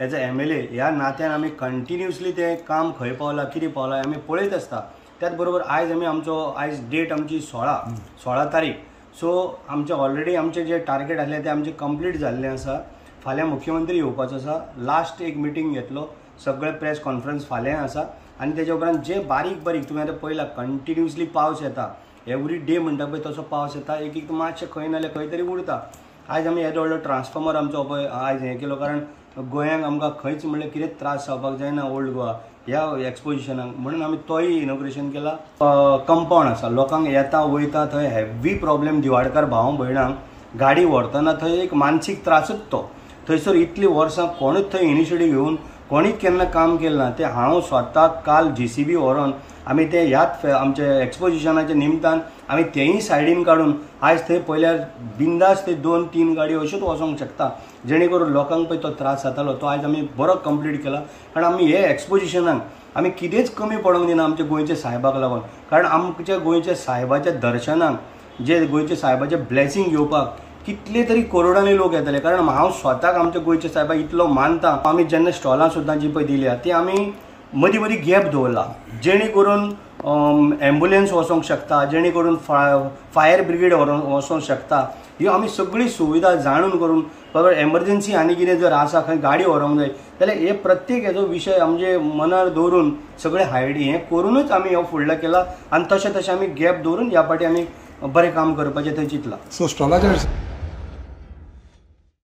As a MLA ह्या नात्यान आमी कंटिन्युअसली तें काम खंय पावलां, कितें पावलां आमी पळयत आसता. त्याच बरोबर आयज आमी आमचो आयज डेट आमची 16 तारीख. सो आमचे ऑलरेडी आमचे जे टार्गेट आसले ते आमचे कंप्लीट जाल्ले आसा. फाल्यां मुख्यमंत्री येवपाचो आसा, लास्ट एक मिटींग घेतलो, सगळे प्रेस कॉन्फरन्स फाल्यां आसा. आनी तेच्या उपरांत जे बारीक बारीक तुमी आतां पळयला कंटिन्युअसली पावस येता, एवरी डे म्हणटा पळय तसो पावस येता, एक एक मातशें खंय नाल्यार खंय तरी उरता. आयज आमी येदो व्हडलो ट्रान्सफॉर्मर आमचो पळय आयज हें केलो, कारण गोंयांक आमकां खंयच म्हणल्यार कितेंच त्रास जावपाक जायना ओल्ड गोवा ह्या एक्सपोजिशनाक, म्हणून आमी तोय इनॉग्रेशन केला. कंपावंड आसा, लोकांक येता वयता थंय हेवी प्रॉब्लेम, दिवाडकार भाव भयणांक गाडी व्हरतना थंय एक मानसीक त्रासूच तो. थंयसर इतलीं वर्सां कोणूच थंय इनिशिएटीव घेवन कोणीच केन्ना काम केलें ना. तें हांव स्वता काल JCB व्हरोन आमी ते ह्याच आमच्या एक्सपोजिशनाच्या निमतान आमी तेंय सायडीन काडून आयज थंय पळयल्यार बिंदास ते 2-3 गाडयो अश्योच वचोंक शकता, जेणे करून लोकांक पळय तो त्रास जातालो तो आयज आमी बरो कंप्लीट केला. कारण आमी हे एक्सपोजिशनाक आमी कितेंच कमी पडोंक दिना आमच्या गोंयच्या सायबाक लागून, कारण आमच्या गोंयच्या सायबाच्या दर्शनाक, जे गोंयच्या सायबाचें ब्लेसींग घेवपाक कितले तरी करोडांनी लोक येतले. कारण हांव स्वताक आमच्या गोंयच्या सायबाक इतलो मानता. आमी जेन्ना स्टॉलां सुद्दां जी पळय दिल्या ती आमी मदीं मदीं गॅप दवरला, जेणे करून एम्बुलन्स वचोंक शकता, जेणे करून फायर ब्रिगेड वचोंक शकता. ह्यो आमी सगळी सुविधा जाणून करून बाबा एमर्जन्सी आनी कितें जर आसा खंय गाडी व्हरोंक जाय जाल्यार हे प्रत्येक हेजो विशय आमचे मनार दवरून सगळे हायड हें करूनच आमी हो फुडलो केला. आनी तशें तशें आमी गॅप दवरून ह्या फावटी आमी बरें काम करपाचें थंय चिंतलां. सो स्टॉलाच्या